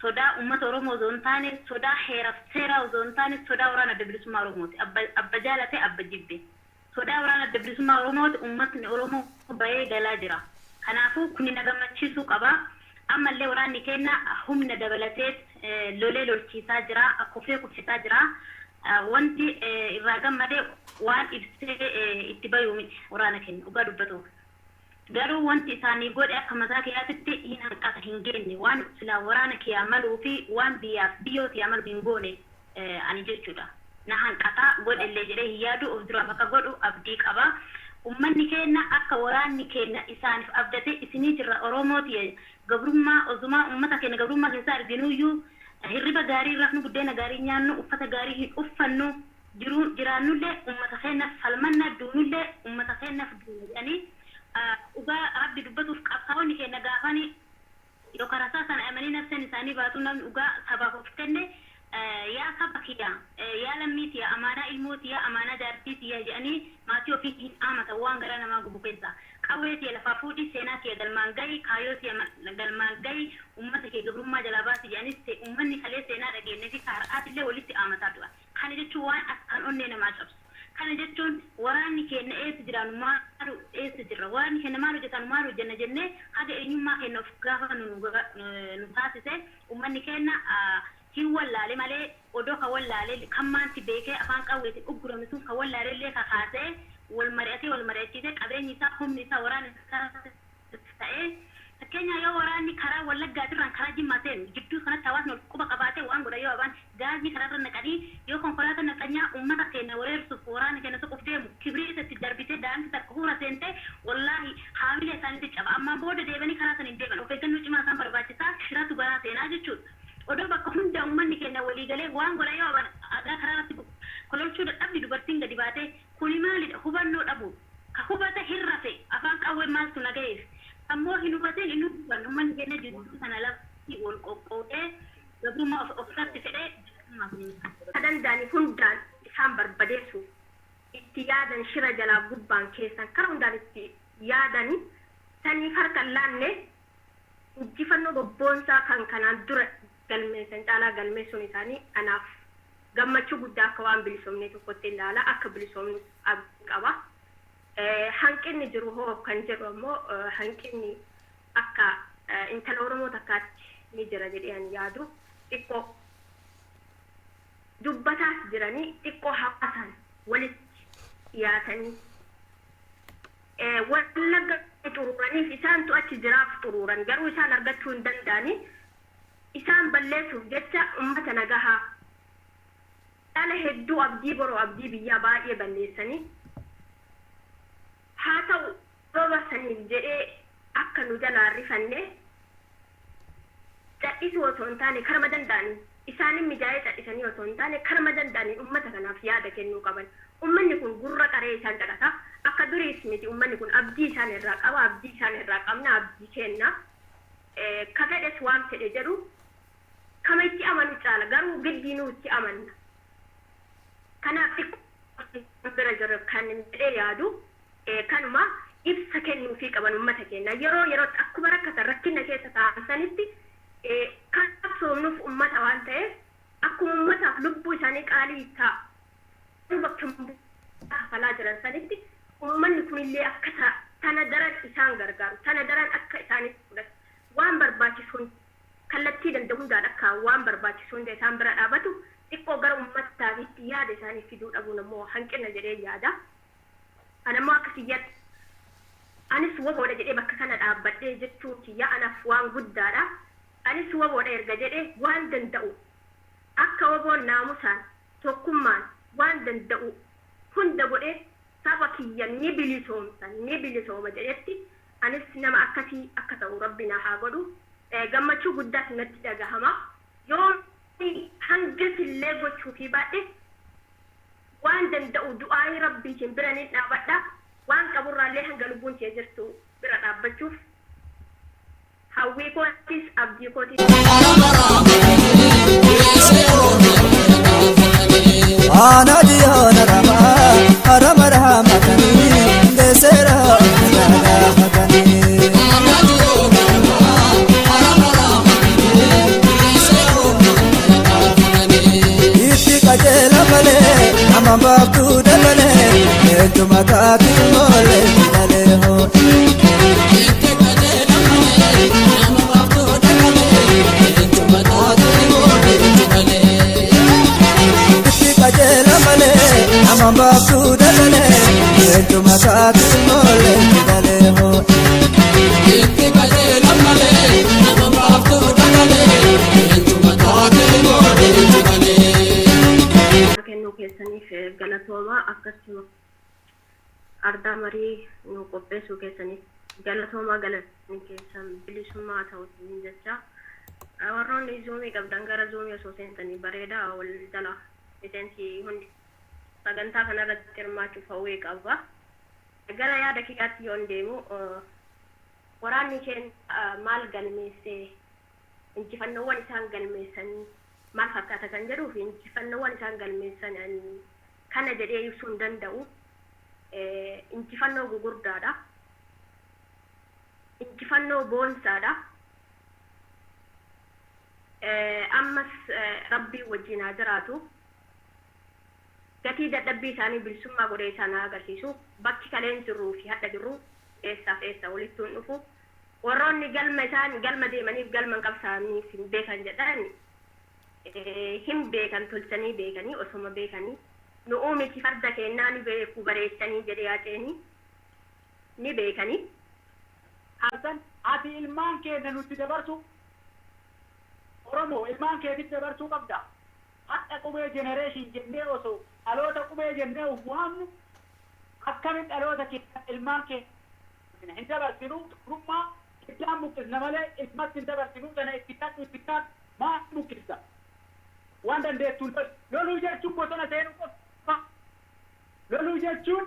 sodaa uummata Oromoo osoo hin taane, sodaa heeraaf seeraa osoo hin taane, sodaa waraana Adda Bilisummaa Oromooti. Abba jaalatee abba jibbe. Sodaa waraana Adda Bilisummaa Oromooti uummatni Oromoo bahee galaa jira. Kanaafuu kuni na gammachiisuu qaba. Ammallee waraanni keenya humna dabalatee lolee lolchiisaa jira, kufee kuffisaa jira. Wanti irraa gammade waan ibsee itti bayuu miti waraana keenya dhugaa dubbatuuf. Garuu wanti isaanii godhe akka mataa kiyyaatitti hin hanqata, hin geenye. Waan silaa waraana kiyyaa maluu fi waan biyyaaf biyyoo kiyyaa malu hin goone ani jechuudha. Na hanqata, godhellee jedhee hin yaadu. Of duraaf akka godhu abdii qaba. Ummanni keenya akka waraanni keenya isaaniif abdatee isinii jirra, Oromooti, gabrummaa ozumaa ummata keenya gabrummaa keessaa arginuyyuu hirriba gaarii rafnu, buddeena gaarii nyaannu, uffata gaarii hin uffannu, jiruu jiraannullee ummata keenyaaf falmanna, duunullee ummata keenyaaf duuna jedhanii, dhugaa Rabbi dubbatuuf, qabsaa'onni keenya gaafanii yookaan rasaa sana amanii nafseen isaanii baatu, namni dhugaa sabaaf of kenne, yaa saba kiyya, yaa lammii tiyya, amaanaa ilmoo tiyya, amaanaa jaartii tiyya jedhanii maatii ofii hin amatan. Waan garaa namaa gubu keessa, qawwee tiyya lafaa fuudhi, seenaa kiyya galmaan gahi, kaayyoo tiyya galmaan gahi, ummata kee gabrummaa jalaa baasi jedhanis, ummanni kalee seenaa dhageenye fi har'aatillee walitti amataa du'a. Kana jechuun waan akkaan onnee namaa cabsu. Kana jechuun waraanni keenya eessa jiraanu, maal eessa jirra, waraanni keenya maal hojjetan, maal hojjenna jennee haga eenyummaa keenya of gaafa nu taasise. Ummanni keenya hin wallaale malee, odoo ka wallaale kan maanti beekee afaan qawweetiin uggurame sun ka wallaale illee kakaasee wal mari'atee wal mari'achiisee, qabeenyi isaa, humni isaa waraana isaa ta'ee. Fakkeenya, yoo waraanni karaa Wallaggaatirraan karaa Jimmaa seenu, jidduu kanatti hawaasni ol quba qabaatee waan godha. Yoo abaan gaazii karaarra naqanii, yoo konkolaataa naqanyaa uummata keenya weerarsuuf waraana keenya soquuf deemu kibriita itti darbitee, daa'imti takka huura seentee, wallaahi haamilee isaaniitti caba. Ammaan booda deebanii karaa sana hin deeman. Of eeggannoo cimaa isaan barbaachisaa, shiratu garaa seenaa jechuudha. Odoo bakka hunda uummanni keenya walii galee waan godha, yoo abaan aadaa karaa irratti kololchuu dadhabni, dubartiin gadi baatee, kuni maalidha? Hubannoo dhabu. Ka hubate hin rafe, afaan qawwee maaltu na ga'eef? Ammoo hin hubatin, inni hubannu uummanni keenya jidduu sana lafti wal qoqqoodee gabrummaa of ofirratti fedhee. Danda'anii hundaan isaan barbadeessuuf itti yaadan, shira jalaa gubbaan keessan kara hundaan itti yaadanii saniif harka hin laanne. Injifannoo bobboonsaa kan kanaan dura galmeessan caalaa galmeessuun isaanii anaaf gammachuu guddaa, akka waan bilisoomne tokkotti ilaala, akka bilisoomnu abdii qaba. Hanqinni jiru hoo kan jedhu ammoo, hanqinni akka intala Oromoo takkaatti ni jira jedhee ani yaadu. Xiqqoo dubbataas jiranii, xiqqoo hawaasaan walitti dhiyaatanii Wallagga xuruuraniif isaantu achi jiraaf xuruuran, garuu isaan argachuu hin danda'anii. Isaan balleessuuf jecha ummata nagahaa, dhala hedduu, abdii boroo, abdii biyyaa baay'ee balleessanii. Haa ta'u, sababa saniif jedhee akka nu jalaa rifanne cadhisuu osoo hin taane, karama danda'anii isaanin mijaa'ee cadhisanii osoo hin taane, karama danda'anii ummata kanaaf yaada kennuu qaban. Ummanni kun gurra qaree isaan caqasa. Akka duriis miti, ummanni kun abdii isaan irraa qaba, abdii isaan irraa qabna, abdii kenna. Ka fedhes waan fedhe jedhu, kama itti amanu caala, garuu giddiinuu itti amanna. Kanaaf xiqqoo bira jiru kan jedhee yaadu kanuma, ibsa kennuufii qaban ummata keenya yeroo yerootti, akkuma rakkatan rakkina keessa taa'an sanitti. Kan qabsoomnuuf ummata waan ta'eef, akkuma ummataaf lubbuu isaanii qaalii ta'a bakka kafalaa jiran sanitti, ummanni kunillee akka tana daran isaan gargaaru, tana daran akka isaanitti fudhatu, waan barbaachisu kallattii danda'u hundaan akka waan barbaachisu hunda isaan bira dhaabatu. Xiqqoo gara ummataatitti yaada isaanii fiduu dhabuun ammoo hanqina jedhee yaada. Anammoo akka kiyyatti, anis WBOdha jedhee bakka kana dhaabbadhee jechuun kiyya anaaf waan guddaadha. Anis WBOdha erga jedhee, waan danda'u akka WBOn naamusaan, tokkummaan waan danda'u hunda godhee saba kiyya ni bilisoomsa, ni bilisooma jedhetti, anis nama akkasii akka ta'u Rabbi na haa godhu. Gammachuu guddaas natti dhagahama. Yoo hangasillee gochuufii baadhe, waan danda'u du'aayii Rabbiitiin bira ni dhaabadha. Waan qaburraallee hanga lubbuun tiyya jirtu bira dhaabbachuuf hawwii kootis, abdii kootis. Ana diyoona rama harama rahamatanii deseera gaafatanii. Itti qajeela malee nama baaftuu dabalee, leencuma taati moolee fidalee hoo. Itti qajeela malee nama baaftuu dabalee, leencuma taati moolee fidalee. Itti qajeela malee nama baaftuu dabalee, leencuma taati moolee fidalee hoo. Akkasuma ardaa marii nu qopheessuu keessaniif galatoomaa, galatni keessan bilisummaa ta'uutiin jecha. Warroonni Zoomii qabdan gara Zoomii osoo seentanii bareedaa. Wal jala miseensi hundi sagantaa kanarratti hirmaachuuf hawwii qaba. Gara yaada kiyyaatti yoon deemu, waraanni keenya maal galmeessee, injifannoowwan isaan galmeessanii maal fakkaata kan jedhuu fi injifannoowwan isaan galmeessan kana jedhee ibsuu hin danda'u. Injifannoo gugurdaadha. Injifannoo boonsaadha. Ammas rabbii wajjin haa jiraatu. Gatii dadhabbii isaanii bilisummaa godhee isaan haa agarsiisu. Bakki kaleen jirruu fi hadha jirru eessaaf eessa walitti hin dhufu. Warroonni galma isaan galma deemaniif galma hin qabsaa'aniif hin beekan jedhan, hin beekan, tolchanii beekanii, osoma beekanii nu miti farda kennaa ni beeku bareechanii jedhee haceeni ni beekanii. Hasan, ati ilmaan keenya nutti dabarsu, Oromoo ilmaan keetitti dabarsuu qabda. Hadha qubee generation jennee, osoo dhaloota qubee jennee of waamnu, akkamiin dhaloota keenya ilmaan keenya hin dabarsinu? Tokkummaa iddaan buqqisna malee ilmatti hin dabarsinu. Kana itti kadhu, itti kadhu, maal buqqista? Waan dandeettuun loluu jechuun bosona seenuu qofa. Loluu jechuun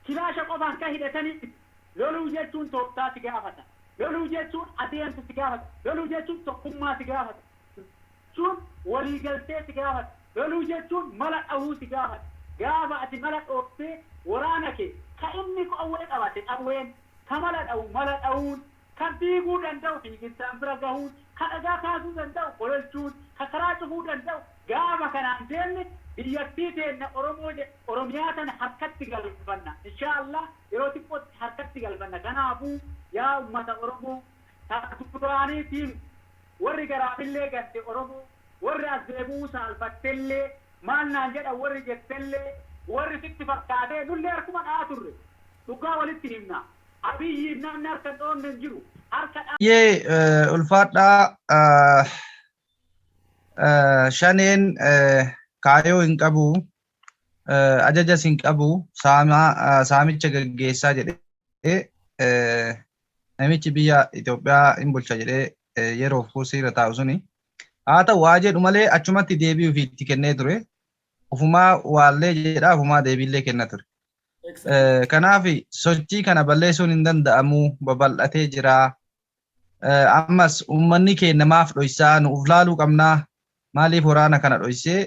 kilaasha qofaan kan hidhatanii. Loluu jechuun tooftaa si gaafata. Loluu jechuun adeemsa si gaafata. Loluu jechuun tokkummaa si gaafata. Jechuun waliigaltee si gaafata. Loluu jechuun mala dhahuu si gaafata. Gaafa ati mala dhooftee waraana kee ka inni qawwee qabate qawween, ka mala dhahu mala dhahuun, kan fiiguu danda'u fiiginsaan bira gahuun, ka dhagaa kaasuu danda'u qololchuun, ka karaa cufuu danda'u, gaafa kanaan deemne biyyattii teenna Oromoo Oromiyaa tana harkatti galfanna. Inshaa Allah yeroo xiqqootti harkatti galfanna. Kanaafuu yaa ummata Oromoo, duraaniitiin warri garaafillee gante Oromoo, warri as deebi'uu saalfattellee, maal naan jedhan warri jettellee, warri sitti fakkaatee nullee harkuma dha'aa turre, dhugaa walitti himna. Abiyyiif namni harka hin dhoofne hin jiru. Harka Baay'ee ulfaadhaa. Shaneen kaayoo hin qabu, ajajas hin qabu, saamicha gaggeessaa jedhee namichi biyya Itoophiyaa hin bulcha jedhee yeroof kursiirra taa'u suni. Haa ta'u waa jedhu malee achumatti deebii ofii itti kennee ture. Ofumaa waallee jedha, ofumaa deebiillee kenna ture. Kanaaf sochii kana balleessuun hin danda'amu, babal'atee jira. Ammas uummanni keenya maaf dhoysaa, nu uf laaluu qabnaa, maaliif waraana kana dhoysee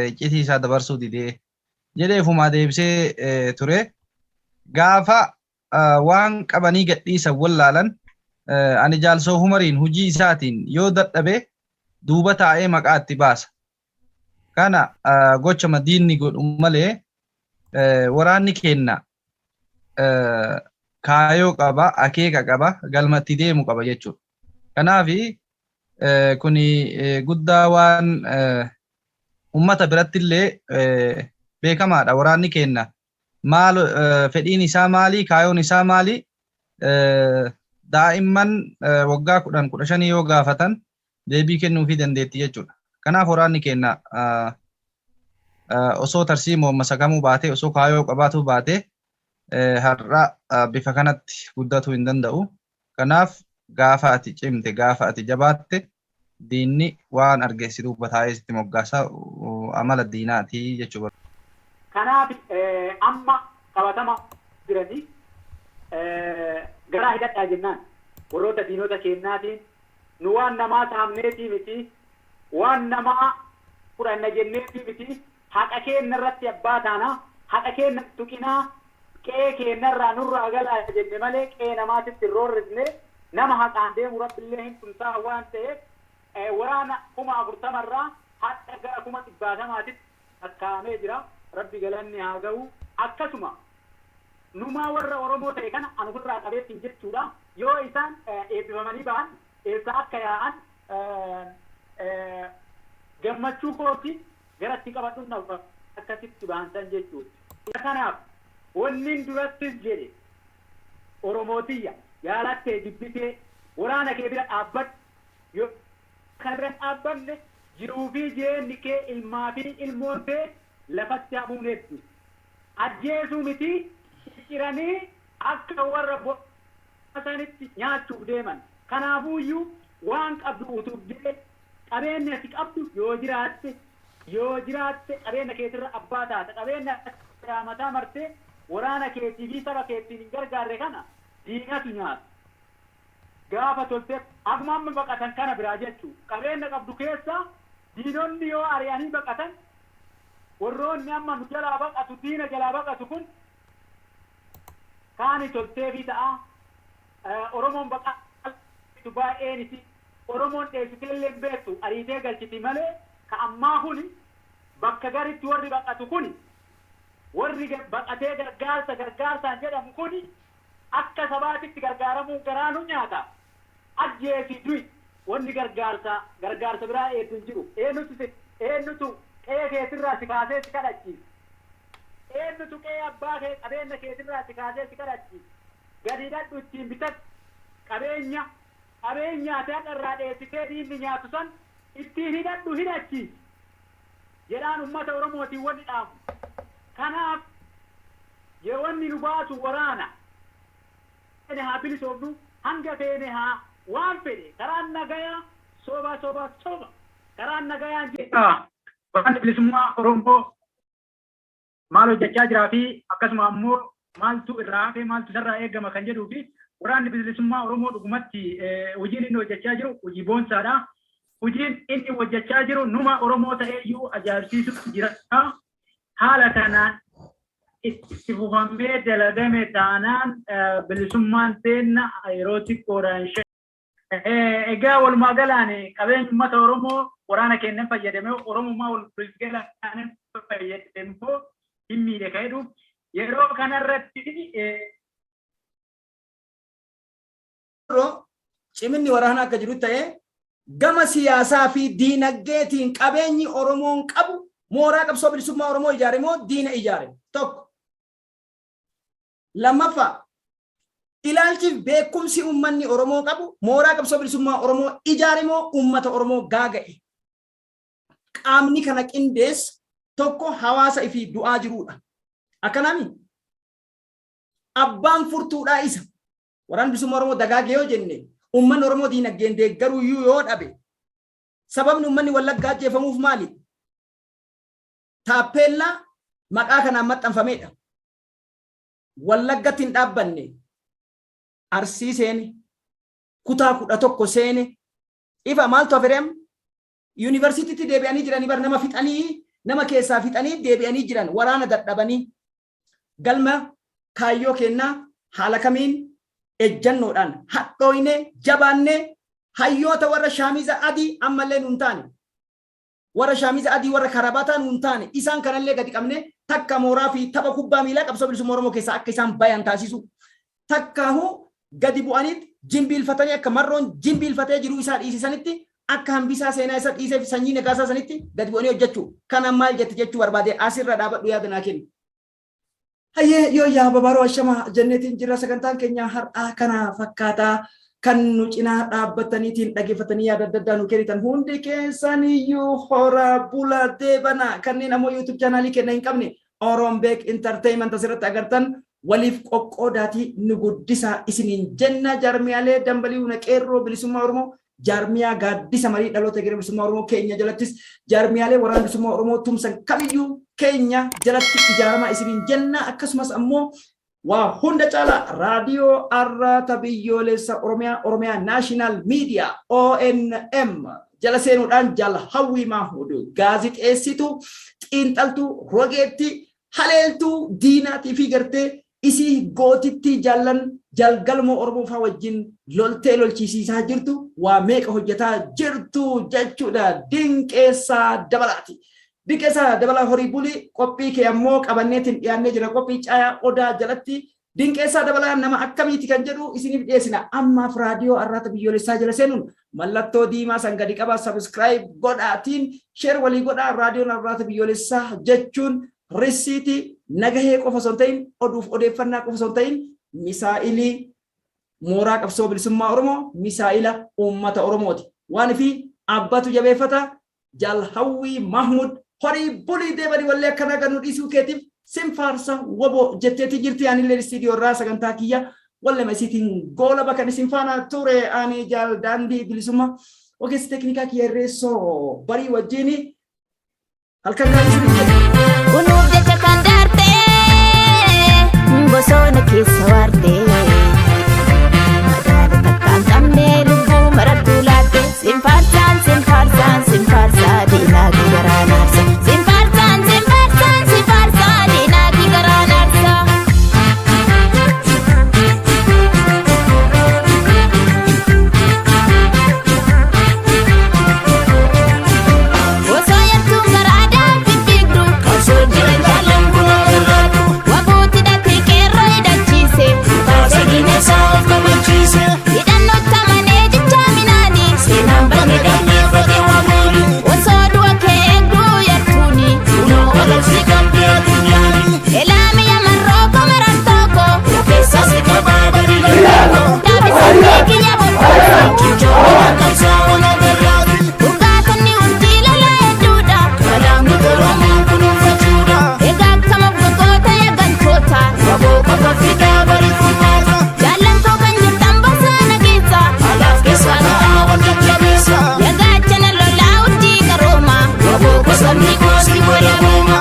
iccitii isaa dabarsuu didee jedhee ofumaa deebisee ture. Gaafa waan qabanii gadhiisan wallaalan, ani jaalsoo Humariin hojii isaatiin yoo dadhabe duuba taa'ee maqaa itti baasa. Kana gocha diinni godhu malee waraanni keenya kaayoo qaba, akeeka qaba, galma itti deemu qaba jechuudha. Kanaaf kuni guddaa waan ummata biratti illee beekamaadha. Waraanni keenya maal, fedhiin isaa maali, kaayoon isaa maali? Daa'imman waggaa 10, 15 yoo gaafatan deebii kennuufii dandeetti jechuudha. Kanaaf waraanni keenya osoo tarsiimoo masakamuu baatee, osoo kaayoo qabaatuu baatee, har'a bifa kanatti guddatuu hin danda'u. Kanaaf gaafa ati cimte, gaafa ati jabaatte, diinni waan arge si duuba taa'ee sitti moggaasa, amala diinaati jechuudha. Kanaaf amma qabatama jiranii garaa hidhadhaa jennaan warroota diinota kennaatiin nu waan namaa saamneetii miti, waan namaa fudhanna jenneetii miti, haqa keenya irratti abbaa taana, haqa keenya tuqinaa, qe'ee keenyarraa nurraa galaa jenne malee qe'ee namaatitti hin roorrisne. Nama haqaan deemu rabbillee hin tumsaa waan ta'eef waraana 40,000rraa hadha gara 100,000titti lakkaa'amee jira. Rabbi galanni haa ga'u. Akkasuma numaa warra Oromoo ta'e kana an ofirraa qabeettiin jechuudha. Yoo isaan eebbifamanii ba'an eessaa akka yaa'an gammachuu kooti garatti qabadhu na akkasitti ba'an jechuudha. Kanaaf wannin durattis jedhe, Oromootiyya, jaalattee jibbitee waraana kee bira dhaabbadhu. Yoo kana bira dhaabbanne jiruu fi jireenyi kee, ilmaa fi ilmoon kee lafatti hafuun hedduu. Ajjeesuu miti, cicciranii akka warra sanitti nyaachuuf deeman. Kanaafuuyyuu waan qabdu utubdee, qabeenya ati qabdu yoo jiraatte, yoo jiraatte qabeenya keetirra abbaa taata. Qabeenya mataa martee waraana keetii fi saba keetiin hin gargaarre kana diinatu nyaata. Gaafa toltee akkuma amma baqatan kana biraa jechuu, qabeenya qabdu keessa diinonni yoo ari'anii baqatan, warroonni amma nu jalaa baqatu, diina jalaa baqatu kun kaani tolteefii ta'a. Oromoon baqatu baay'een isi Oromoon dheessitee illee beektu, ariitee galchiti malee, ka ammaa kuni bakka garitti warri baqatu kuni, warri baqatee gargaarsa gargaarsaan jedhamu kuni akka sabaatitti gargaaramuun garaa nu nyaata. Ajjeesi du'i, wanni gargaarsa gargaarsa biraa eeddu hin jiru. Eenyutu eenyutu qe'ee keetirraa si kaasee si kadhachiisa? Eenyutu qe'ee abbaa kee, qabeenya keetirraa si kaasee si kadhachiisa? Gadi hidhadhu, ittiin bitadhu. Qabeenya qabeenya ati har'a irraa dheessitee diinni nyaatu san ittiin hidhadhu, hidhachiisi jedhaan ummata Oromootiin wanni dhaamu. Kanaaf wanni nu baasu waraana. Haa bilisoomnu, hanga feene haa waan fedhe, karaan nagayaa soba, soba, soba, karaan nagayaan jedha. Waraanni bilisummaa Oromoo maal hojjechaa jiraa fi akkasuma ammoo maaltu irraa hafe, maaltu isarraa eegama kan jedhuu fi waraanni bilisummaa Oromoo dhugumatti hojiin inni hojjechaa jiru hojii boonsaadha. Hojiin inni hojjechaa jiru numa Oromoo ta'eeyyuu ajaa'ibsiisutu jira. Haala kanaan itti fufamee dalagame taanaan bilisummaan teenna yeroo xiqqoodhaan. Egaa walumaa galaan qabeenya uummata Oromoo waraana keenyan fayyadamee, Oromummaa wal galaan fayyadamee hin miidhe kan jedhu yeroo kanarratti. Ciminni waraanaa akka jiru ta'ee, gama siyaasaa fi diinagdeetiin qabeenyi Oromoon qabu mooraa qabsoo bilisummaa Oromoo ijaare moo diina ijaare? Tokko. Lammaffaa, ilaalchi beekumsi uummanni Oromoo qabu mooraa qabsoo bilisummaa Oromoo ijaare moo uummata Oromoo gaaga'e? Qaamni kana qindeessu tokko hawaasa ifii du'aa jirudha. Akkanaami? Abbaan furtuudhaa isa. Waraanni bilisummaa Oromoo dagaage yoo jenne, uummanni Oromoo diinagdeen deeggaruu iyyuu yoo dhabe, sababni uummanni Wallaggaa ajjeefamuuf maali? Taappeellaa maqaa kanaan maxxanfamedha. Wallaggatti hin dhaabbanne, Arsii seene, kutaa 11 seene, ifa maaltu hafe amma? Yuunivarsiitiitti deebi'anii jiranii bar, nama fixanii, nama keessaa fixanii deebi'anii jiran, waraana dadhabanii. Galma kaayyoo kennaa haala kamiin ejjannoodhaan hadhooyne, jabaanne, hayyoota warra shaamiza adii ammallee nuun taane, warra shaamiza adii, warra karabataa nuun taane, isaan kanallee gadi qabne, takka mooraa fi tapha kubbaa miilaa qabsoo bilisummaa Oromoo keessaa akka isaan bayan taasisu, takkaahu gadi bu'aniit jimbiilfatanii akka Marroon jimbiilfatee jiruu isaa dhiisisanitti, akka Hambisaa seenaa isa dhiisee fi Sanyii Nagaasaa sanitti gadi bu'anii hojjechuu. Kana maal jette jechuu barbaade, asirra dhaabadhu, yaada naa kenni. Hayyee, yoo yaa babaaroo, ashama jenneetiin jira. Sagantaan keenya har'aa kana fakkaataa. Kan nu cinaa dhaabbataniitiin dhaggeeffatanii yaada adda addaa nu kennitan hundi keessaniyyuu horaa bula deebana. Kanneen ammoo YouTube chaanaalii kenna hin qabne, Oroon Beek Entertainment asirratti agartan, waliif qoqqoodaatii nu guddisaa isiniin jenna. Jaarmiyaalee dambalii huna qeerroo bilisummaa Oromoo, jaarmiyaa gaaddisa marii dhaloota egeree bilisummaa Oromoo keenya jalattis, jaarmiyaalee waraana bilisummaa Oromoo tumsan kamiyyuu keenya jalatti ijaaramaa isiniin jenna. Akkasumas ammoo waa hunda caalaa raadiyoo Arraata Biyyoolessa Oromiyaa, Oromiyaa National Media, ONM jala seenuudhaan Jal Hawwii Mahmud, gaazixeessituu, xiinxaltuu, rogeettii, haleeltuu diinaatii fi gartee isii gootittii jaallan jalgalmoo Oromoo faa wajjin loltee lolchiisiisaa jirtu, waa meeqa hojjetaa jirtu jechuudha. Dinqeessaa Dabalaati. Dinqeessaa Dabalaa, horii bulii. Qophii kee ammoo qabanneetiin dhiyaannee jira. Qophii Caayaa Odaa jalatti Dinqeessaa Dabalaa nama akkamiiti kan jedhu isiniif dhiyeessina. Ammaaf raadiyoo Arraata Biyyoolessaa jala seenuun mallattoo diimaa san gadi qabaa, subscribe godhaatiin share walii godhaa. Raadiyoon Arraata Biyyoolessaa jechuun risiitii nagahee qofa osoo hin ta'in, oduuf odeeffannaa qofa osoo hin ta'in, misaa'ilii mooraa qabsoo bilisummaa Oromoo, misaa'ila uummata Oromooti. Waan fi abbatu jabeeffata. Jaal Hawwii Mahmud, horii bulii deebanii wallee akkanaa gannu dhiisuu keetiif. Sin faarsa woboo jetteeti jirti. Anillee istiidiyoo irraa sagantaa kiyya wallama isiitiin goola bakka isin faana ture. Ani Jaal Daandii Bilisummaa, ogeessi teeknikaa kiyya Irreessoo Barii wajjin, halkan gaarii isiniif jedha. Kunuuf jecha kan daartee bosona keessa waartee, madaala takka hin qabne lubbuu marattuu laatte. Sin faarsaan, sin faarsaan, sin faarsaa, diinaa kee garaa naarsa. Sin faarsaan, sin faarsaan, sin faarsaa, diinaa kee garaa naarsa. Osoo yartuun karaa daandii fiigdu, qabsoon jira jaalan kunoo irraatu. Wabuuti dhaqee qeerroo hidhachiise, baasee diinessa of kabachiise. Hidhannootti amanee jecha minaani, seenaan banne galmeeffate wabuuni. Osoo du'a kee eegduu yartuuni, kunoo ololsi qabdee addunyaani. Elaami yamarroo komaran tokko, keessa si qabaa bari lolaako. Dhaabisanii kiyya bobboosa, cichoomina qabsaa'oo lagarraati. Dhugaatonni urjii lolaa hedduudha, kalaamni Oromoo kunuunfachuudha. Egaa akkam of gogoota yagantoota, waboo qofa fidaa bari furmaata. Jaallantoo kan jirtan bosona keessa, alaaf keessa ka'aa wal jajjabeessa. Yagaachana lolaa urjii qarooma, waboo gosomni gosi godhamuuma.